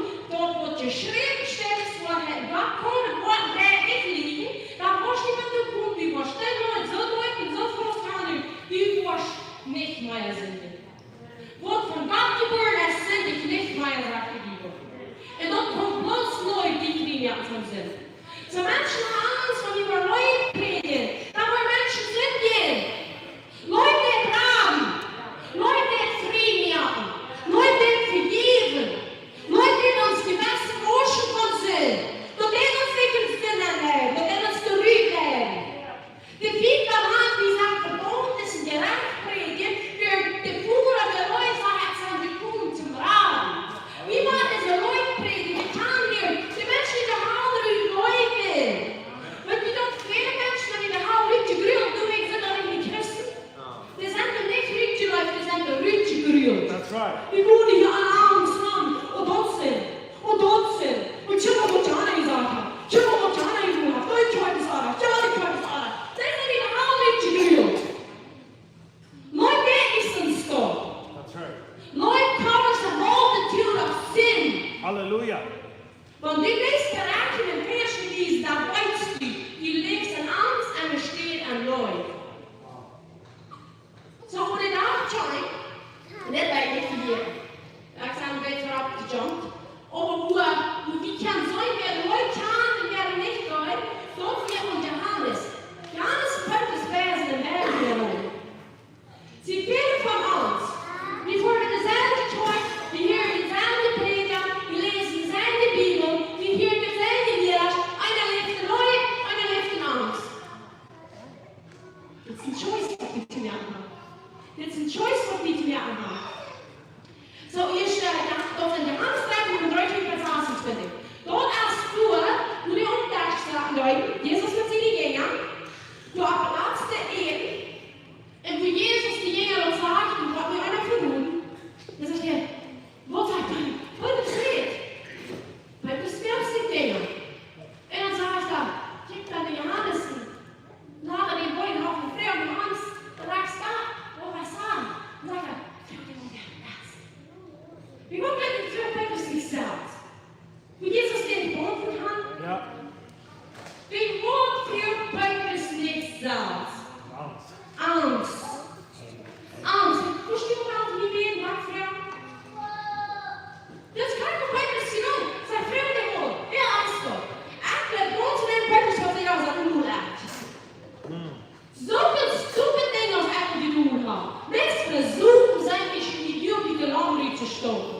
Halleluja. Wan du deist berakjnen, Menschen wiesen, dan weetst du, du läfst en Angst un en Städ en Leid. Soo, woo de Dach kjeem, un daut weet ekj nich hia. Ekj sie een bät verropp jejumpt. Oba woo, woo wie kjennen seenen, wäa Leid haft un wäa nich Leid, daut wia Johanes. Johanes Petrus wia en de Welt hia rom. See, väle von ons, wie foaren en deselwje Kjoakj, wie hieren deselwje Prädja, wie läsen deselwje Bibel, wie hieren deselwje Lied, eena läft en Leid, eena läft en Angst. Daut es een choice, waut wie to moaken haben. Daut es een choice, waut wie to moaken haben. Soo, ieescht, äh, daut, daut en Johanes dartieen, Varsch achtuntwintich. Daut es doa, woo de Oppdakj saut, Jesus met siene Jinja, doa opp daut latste Äten, un woo Jesus de Jinja daut sajcht, un waut wie aula vestonen, dan sajcht hee: "Waut sajcht hee? Waut es dit? Waut es dit, Jinja?" Un dan sajcht hee: "Kjikj, wan de Johanes, wan dee woaren haben Fru un Angst, dan sajcht hee: Waut es dit?" Dan sajcht hee: Fru, dee woat nich selfst. Wie woaren nich fru Petrus nich selfst. Woo Jesus dän Boden haud. Jo. Dee woat fru Petrus nich selfst. Angst. Angst. Angst. Vestonen wie, waut wie bäden, waut fru? Daut es kjeen Petrus, sien Nomen. Sien Fru, dee woat. Wäa es daut? Ekj bäd Gott, en Petrus, waut hee aul sajcht, nu lat. Hm. Soo väl stupid Dinja aus ekj jedonen hab. Nuscht vesuchen, sent ekj en de Jeugend de Laum rut to stoten.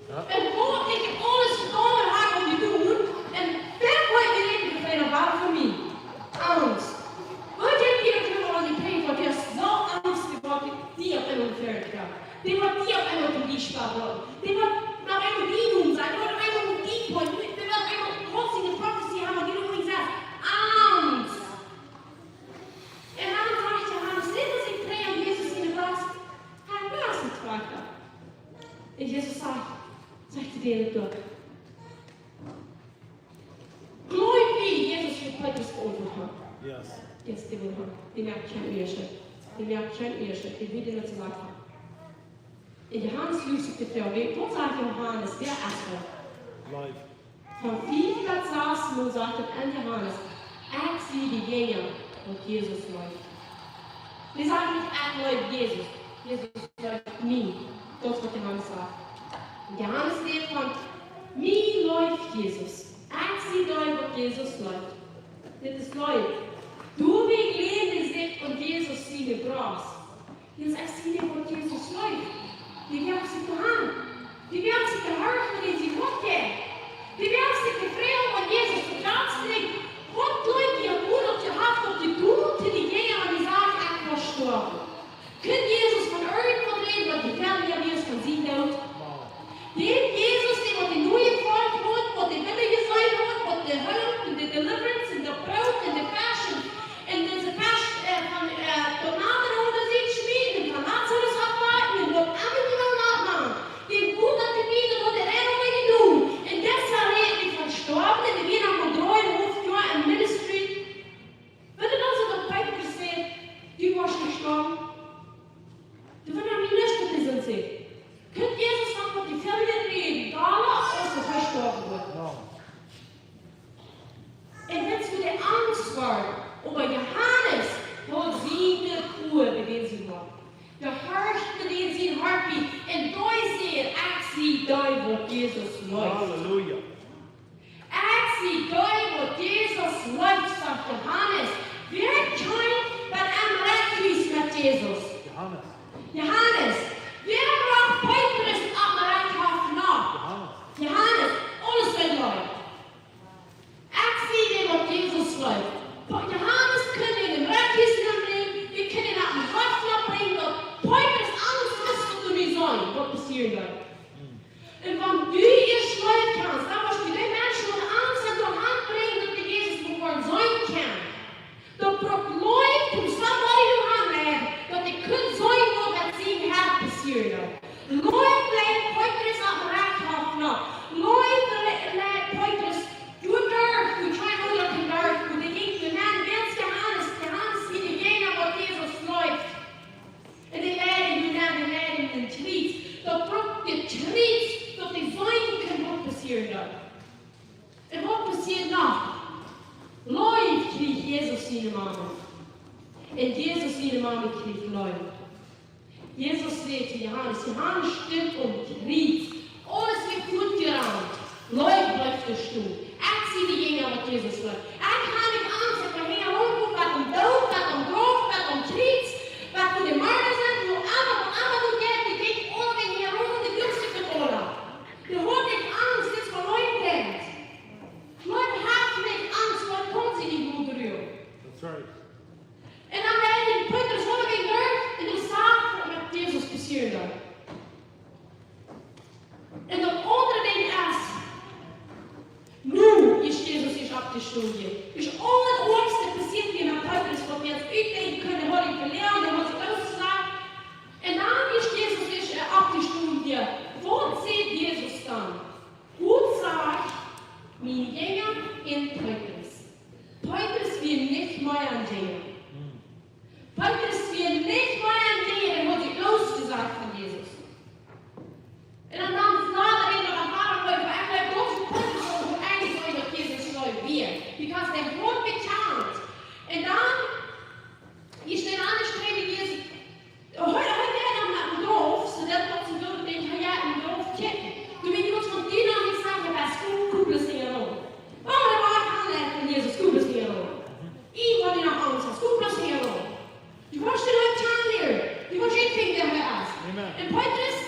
Jo. Un waut ekj aules jedonen hab un jedonen, un wäa woat mie räden, daut es noch waut fa mie. Angst. Waut denkj jie, daut jie aul aun dee Prädja, waut jie soo Angst haben, waut dee opp eemol verändren kaun? Dee waut dee opp eemol to die sparen woat. Dee waut noch eemol dee doonen sent, waut eemol dee woaren, dee waut eemol Gott siene Profetie haben, waut dee noch nich sent. Angst. Un dan sajcht Johanes, dit es, ekj prädj Jesus siene Botschaft. Hee wia nich wajch. Un Jesus sajcht, sajcht to dän doa: Jleew mie, Jesus haud Petrus jeauntwuat. Yes. Yes, dee wia. Dee moakt kjeen Unjascheet. Dee moakt kjeen Unjascheet. Dee wia nich to lachen. Un Johanes lustert de Fru. Waut sajcht Johanes? Wäa es hee? Leew. Von fief bat sas Mol sajcht et aun Johanes: Ekj sie dee Jinja, waut Jesus leeft. Dee sajcht nich: Ekj leew Jesus. Jesus leeft mie. Daut es, waut Johanes sajcht. Un Johanes rät von: Mie leeft Jesus. Ekj sie dee, waut Jesus leeft. Dit es Leew. Doawäajen jleew ekj aun Jesus siene Brost. Wiels ekj sie dee, waut Jesus leeft. Dee woat sikj doa han. Dee woat sikj doa han, waut dee sikj waut jeit. Dee woat sikj doa froagen, waut Jesus doa gaunz nich. Waut jleew jie, woo daut jie haben daut jedonen to dee Jinja, wan dee säden: Ekj woa stoawen? Kunn Jesus von irjentwaut räden, waut jefäajelja wia von sien Doot? Dee Jesus, dee waut dee Nua jefolcht haud, waut dee Wunda jeseenen haud, waut dee Heilunk un dee Deliverance un daut Broot un dee Fleesch un, un dise Fleesch, äh, von, äh, daut Naten ooda sikj schmieren un von Lazarus oppwakjen un waut emma dee wullen oppmoaken. Dee wullen daut dee Bibel waut dee Rädunk jedonen. Un deshalb räden dee von stoawen un dee wieren aul dree un haulf Joa en ministry. Weet jie daut, soo daut Petrus sajcht: Du woascht nich stoawen? Dee wundren sikj nich, daut dee soo sent. Kunn Jesus noch waut dee väl räden, dolla aus daut hee stoawen wudd? No. Un dit es wua de Angst wia. Oba Johanes haud siene Rua bie dän sien Hart. De Hart bie dän sien Hart bie. Un doa säd hee: Ekj sie dee, waut Jesus leeft. Halleluja. Ekj sie dee, waut Jesus leeft, sajcht Johanes. Wäa kjeem bat em Rekjhus met Jesus? Johanes. Johanes. Wäa brocht Petrus oppem Rekjhus no? Johanes. Johanes. Aules wia doa. Ekj sie dee, waut Jesus leeft. Johanes kunn en daut Rekjhus nenbrinjen, dee kunn en daut Hoff nenbrinjen, daut Petrus aules wist, waut doa nu saul, waut passieren wudd. Un wan du ieescht Leew kaust, dan woascht du dee Menschen, waut Angst haben, doa han brinjen, daut dee Jesus woaren seenen kjennen. Daut brukt Leew, toom somebody doa han brinjen, daut dee kjennen seenen, waut met sien Hart siene Mama. Un Jesus siene Mama kjrieech Leew. Jesus säd to Johanes, Johanes stunt aum Kjriez. Aules wia fuatjerant. Leew bleef doa stonen. Ekj sie de Jinja waut Jesus leeft. Ekj hab nich Angst, ekj kaun hia romgonen, bat aum Doot, bat aum Grauf, bat aum Kjriez, bat wua de Marta sent, wua emma, wua emma du jeist, dee kjikjen aula wäajen hia rom, dee dulst sikj daut aula. Dee haud nich Angst, dit es fa Leew. Leew haft nich Angst, waut kaun see nich goot. That's right. Un dan wia Petrus aul wada doa, un dee sach waut met Jesus passieren deed. Un daut aundre Dinkj es, nu es Jesus ieescht oppjestonen. Es aul daut oajste passieet hia met Petrus, waut wie ons utdenkjen kjennen, haud hee veloaren, dan haud hee bloos jesajcht. Un dan es Jesus ieescht, äh, oppjestonen. Waut sajcht Jesus dan? Gott sajcht, mien Jinja un Petrus. Petrus wia nich mea een Jinja. Petrus wia nich mea een Jinja, dee haud sikj losjesajcht von Jesus. Un dan, dan, dan, dan, dan, dan, dan, dan, dan, Petrus wia eejentlich, waut Jesus leew wia. Because dee haud bekjant. Un dan, hia steit aun de Städ, Jesus, hee, hee deed dan met een Grauf, soo daut daut soo wia, ekj denkj, hee, jo, een Grauf kjikjen. Doo wia jemaunt von dee dan nich sajen, daut es Ku-, Kublis hia rom. Waut wia daut von Jesus, Kublis hia rom? Ekj woa nich no Angst, es Kublis hia rom. Dee woat nich kjanen lieren. Dee woat nich finjen, wäa hee es. Amen. Un Petrus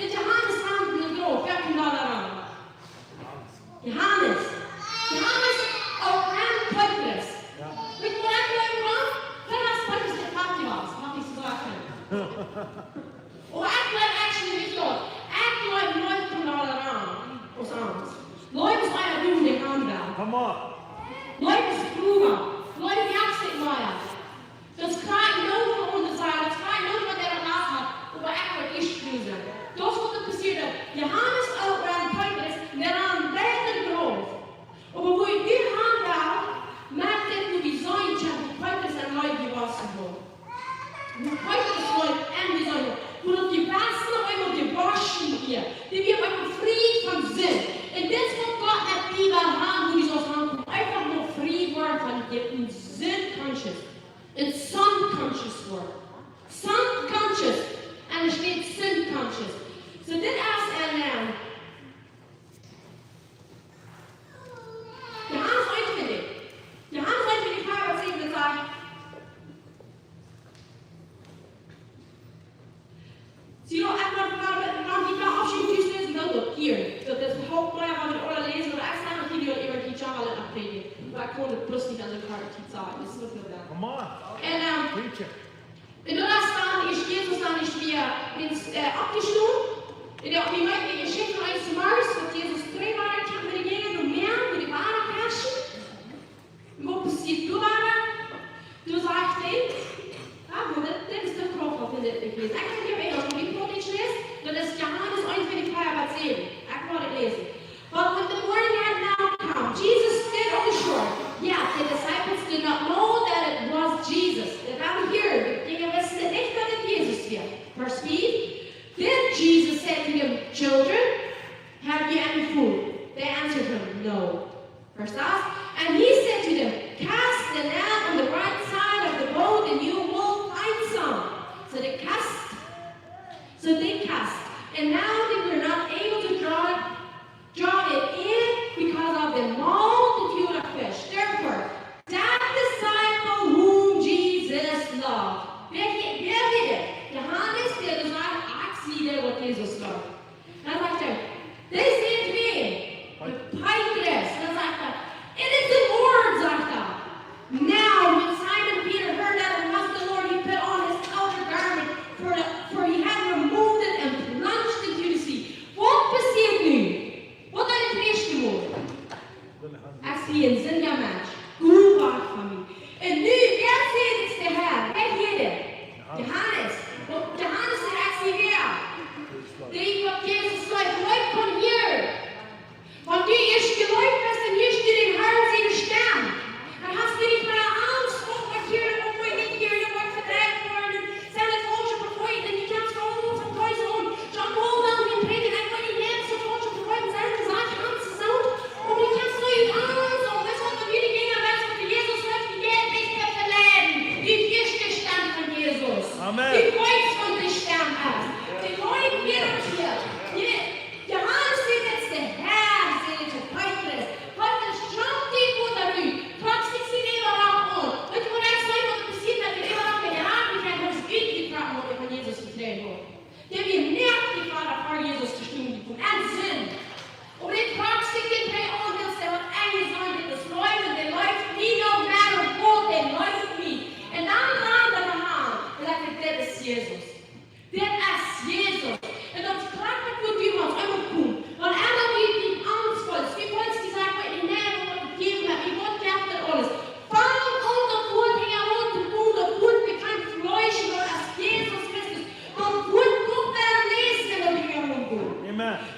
un Johanes stonden em Grauf, wäa kjeem doa aun? Johanes. Johanes outran Petrus. Jo. Weetst waut ekj leew? Veleicht haud Petrus de Party waut, haud ekj soo jesajcht. Oba ekj leew actually nich daut. Ekj leew nich von aul around. Aus ons. Leew es eena doonen de Haunt. Come on. Leew es Prowen. Leew jeft sikj mea. Daut es krakjt nich von onse Sied, daut es krakjt nich waut hee daut haft, oba ekj woa ieescht Prowen. Daut es waut passieet. Johanes outran Petrus, un dee rand wieda doaraun. Oba woo ekj nu han well, moakt daut, woo wie sent, woo Petrus en Leew jewossen haud. Woo Petrus Leew en wie sent, woo daut de Wassen opp eemol jewossen wia, dee wia opp eemol frie von Sind. Un dit es waut Gott met die well han, woo du saust han, eefach mau frie woaren von de Sind conscious. Een Son conscious woaren. Son conscious. En doa steit Sind conscious. Soo dit es een, ähm, Johanes eenuntwintich. Johanes eenuntwintich, Varsch säwen, daut sajcht, see, nu, ekj woa, woa, woa, woa, ekj woa aufschriewen, tus läsen, dan daut hia. Daut es een Haupt mea, waut wie aula läsen, oba ekj saj, ekj woa äwa dee Jahre noch prädjen. Oba ekj kaun daut bloos nich aun de Karte sajen. Daut es nich väl wieet. Come on. Un, ähm, Preach it. Un dan es dan, es Jesus dan ieescht wada ieescht, äh, oppjestonen. Un dee, wie weeten de Jeschicht von eemol, waut Jesus dree Mol kjeem met de Jinja, noch mea, met de Wada kjrieech. Un waut passieet doa wada? Doa sajcht hee, ah, oba dit, dit es de Prof, waut wie dit nich läsen. Ekj weet nich, aus wie dit nich läsen, daut es Johanes eenuntwintich, Varsch säwen. Ekj woa daut läsen. But when the morning had now come, Jesus stood on the shore. Yet the disciples did not know that it was Jesus. Daut wia hia, de Jinja wisten nich, daut et Jesus wia. Verse three. Then Jesus said to them, "Children, have you any food?" They answered him, "No." Verse six. And he said to them, "Cast the net on the right side of the boat and you will find some." So they cast So they cast, and now they were not able to draw, draw it in because of the multitude of fish. Therefore, that disciple whom Jesus loved. Wäa hia, wäa wia dit? Johanes, dee sajcht, ekj sie dee, waut Jesus leeft. Dan sajcht hee, they said to me, Petrus, dan sajcht hee, it is the Lord, sajcht hee. Now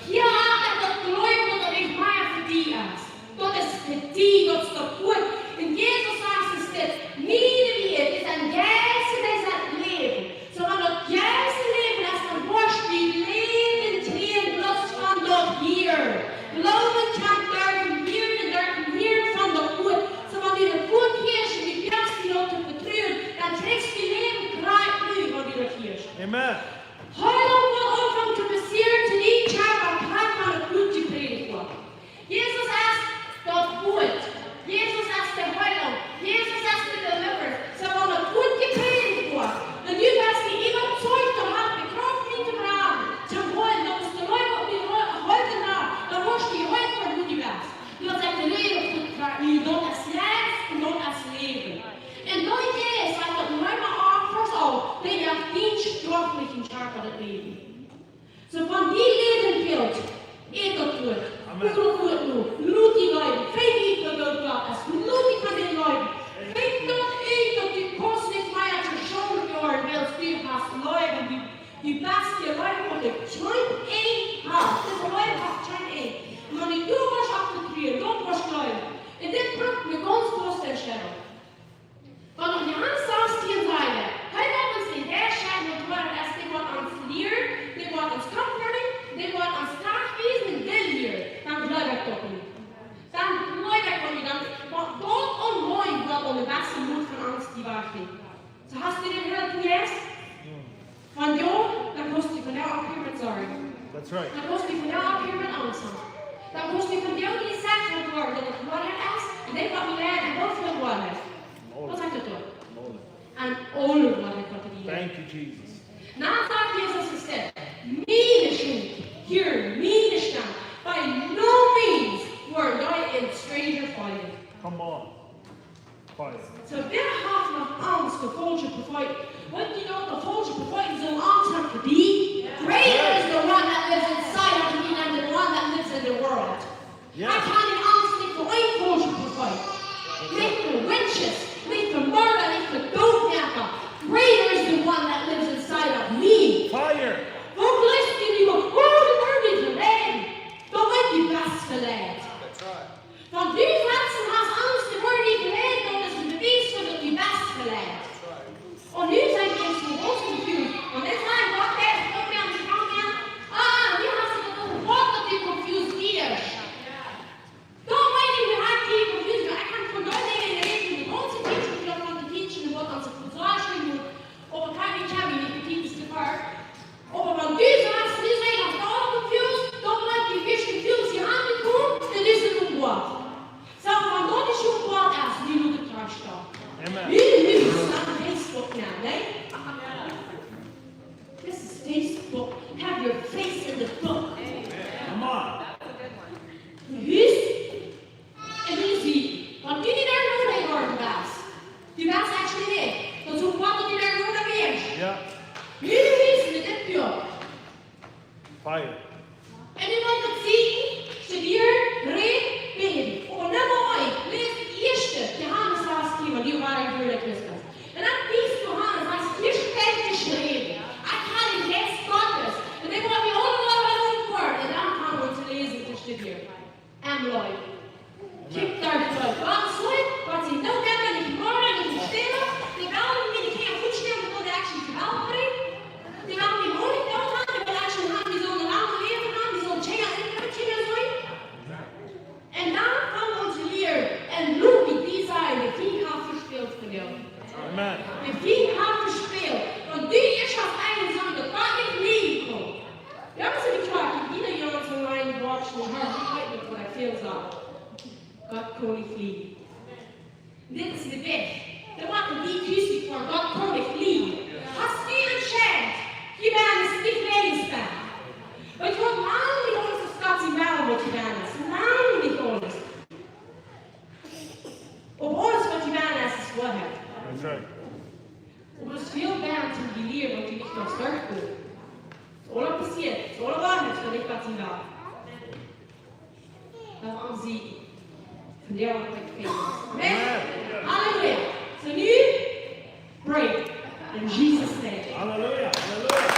Hia es daut Gloowen, daut nich mea fa die es. Daut es fa die, daut es daut Wuat. Un Jesus sajcht, es dit, miene Wieed, dee sent Jeist un dee sent Läwen. Soo, wan daut Jeist un Läwen es, dan woascht du Läwen kjrieen, bloos von daut hieren. Gloowen kjemt derch hieren un derch hieren von daut Wuat. Soo, wan du daut Wuat hieescht un du jleefst die daut to vetruen, dan kjrichst du Läwen krakjt nu, wan du daut hieescht. Amen. Heilunk woat aunfangen to passieren, to die, Kjarpa, krakjt wan daut Wuat jeprädicht woat. Jesus es daut Wuat. Jesus es de Heilunk. Jesus es de Deliverance. Soo, wan daut Wuat jeprädicht woat, un du best die äwazeicht, daut haft de Krauft nich to dragen, to hoolen, daut es de Leew, waut die hoolen, dan woascht du hoolen, wua du best. Du hast ekj de Leew, daut es Jeist un daut es Läwen. Un daut es, sajcht daut en Reema acht, Varsch alf, dee jeft die stoaflichen Kjarpa daut Läwen. Soo, von die Läwen fält, ät daut Wuat. Amen. Hol daut Wuat no. Lot die leiden. Fang die von daut Wuat aus. Lot die von dän leiden. Fang daut ut, daut du kaust nich mea to Schaulen woaren, wiels du hast Leew, du, du best de Leew, waut kjeen Enj haft. Dise Leew haft kjeen Enj. Un wan du doa woascht opp vetruen, doa woascht leiden. Un dit brukt ne gaunz grote Entscheidunk. Wan wie Johanes sastieen sajen, hee woat ons dän Jeist schenkjen, waut woat ons, dee woat ons lieren, dee woat ons comforten, dee woat ons trajchtwiesen un dee lieren, dan jleew ekj daut nich. Dan jleew ekj daut nich, dan woat daut auleen woat aul de baste Moot von ons die wajchnemen. Soo, hast du dän Heiljen Jeist? Wan jo, dan kaust du von nu aun opphieren met sorjen. That's right. Dan kaust du von nu aun opphieren met Angst haben. Dan kaust du von nu aun die Sachen woaren, daut et Woarheit es, un dit waut wie lieren, un waut fa Woarheit. Waut sajcht daut doa? Aule. Un aule Woarheit waut wie lieren. Thank you, Jesus. Dan sajcht Jesus, es dit: Miene Schop hieren miene Stemm. By no means woaren dee een stranger foljen. Come on. Fire. Soo, wäa haft noch Angst fa faulsche Profeeten? Weet jie daut de faulsche Profeeten soo Angst haben fa die? Greater is the one that lives inside of me than the one that lives in the world. Ja. Ekj hab nich Angst nich fa een faulschen Profeet. Nich fa witches, nich fa Morda, nich fa Dootmoaka. Greater is the one that lives inside of me. Fire. Woo jleefst du nu? Oh, dee woaren die veleiden. Daut woat die best veleiden. That's right. Wan du selfst hast Angst, dee woaren die veleiden, daut es een Bewies fa daut du best veleiden. Un nu sent wie ons nu gaunz confused. Un dan sajcht Gott, hee, ekj kom mea nich aun, ah, nu hast du daut Wuat, daut du confused best. Daut weet ekj, wie haben die confused, ekj kaun von daut Dinj reden, de gaunze Tiet, ekj kaun von de Tiet, waut ons opp de Saul schrieen, oba ekj kaun nich, ekj hab nich de Tiet, es too far. Oba wan du sajchst, du best noch doll confused, dan woat die Fisch confused, die haben die Kuh, un du best aum Boot. Soo, wan daut nich aum Boot es, wie motten kjeen Stopp. Amen. Wie, wie sent Facebook now, ne? This is Facebook. Have your face in the book. Come on. Hus. Un nu sie, wan du nich doa no dee worden best, du best actually nich. Daut es uk waut du doa no best. Ja. Nu wiest met dit Buak. Fire. Un du motst daut seenen, studieren, räden, bäden. Oba Numma eent, läs daut ieeschte Johanes sastieen, waut du wada jeworden best. Un dan wiest Johanes, waut hia steit jeschräwen. Ekj hab dän Jeist Gottes. Un dan woa wie aula waut rutfoaren. Un dan kjenn wie aunfangen to läsen, to studieren. Amen, Leute. Kjikjt doa waut. Waut es leet? Waut sent November, nich Morda, nich Stäle? Dee wellen mie nich hia väastalen, woo dee actually Jewalt brinjen. Dee wellen mie nich doot haben, dee wellen actually haben, wie sellen lang läwen haben, wie sellen Kjinja un Kjinja sennen. Un dan kjenn wie ons lieren. Un look, dee sent, de Fiend haft vespält vondoag. Amen. De Fiend haft vespält. Wan du ieescht hast enjeseenen, daut Gott nich lieen kaun. Wie haben soo de Kjoakj, jieda Joa soo een Woat, soo een Woat, ekj weet nich, waut ekj väl saj. Gott kaun nich lieen. Dit es de Wajch. Dee moaken die kjrieech, von Gott kaun nich lieen. Hast du entscheidt, du best nich rechtferticht. Wiels du hast lang nich aules aus Gott sien Wellen, waut du best. Lang nich aules. Oba aules, waut du best, es Woarheit. That's right. Oba daut es väl wieet, om die Lia, waut du nich kaust derchgonen. Daut aules passieet, daut aules woat nich, wan ekj waut sien Wellen. Daut es Sieg. Von doa waut ekj weet. Amen. Halleluja. Soo nu, break. In Jesus' name. Halleluja. Halleluja.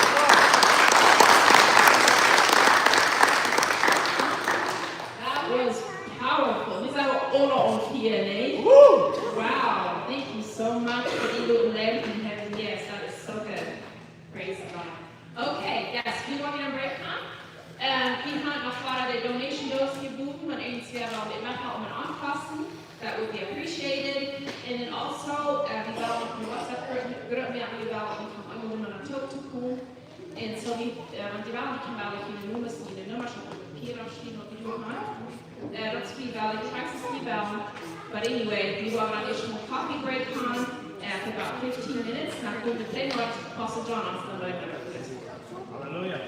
Foar de donation doos jeboden, wan irjentwäa well met methalpen aunkosten, that would be appreciated. And then also, uh, wie wellen noch een WhatsApp group, group moaken, wie wellen ons von aunmoden om doa to komen. And so wie, uh, wan jie wellen, kjennen wie june Nummers, june Nummers opp Papia aufschriewen, waut wie doonen. Uh, daut es wie wellen, taxes wie wellen. But anyway, we will have an additional coffee break on, uh, for about fifteen minutes. And I'm going to tell you what Apostle John wants to learn about this. Hallelujah.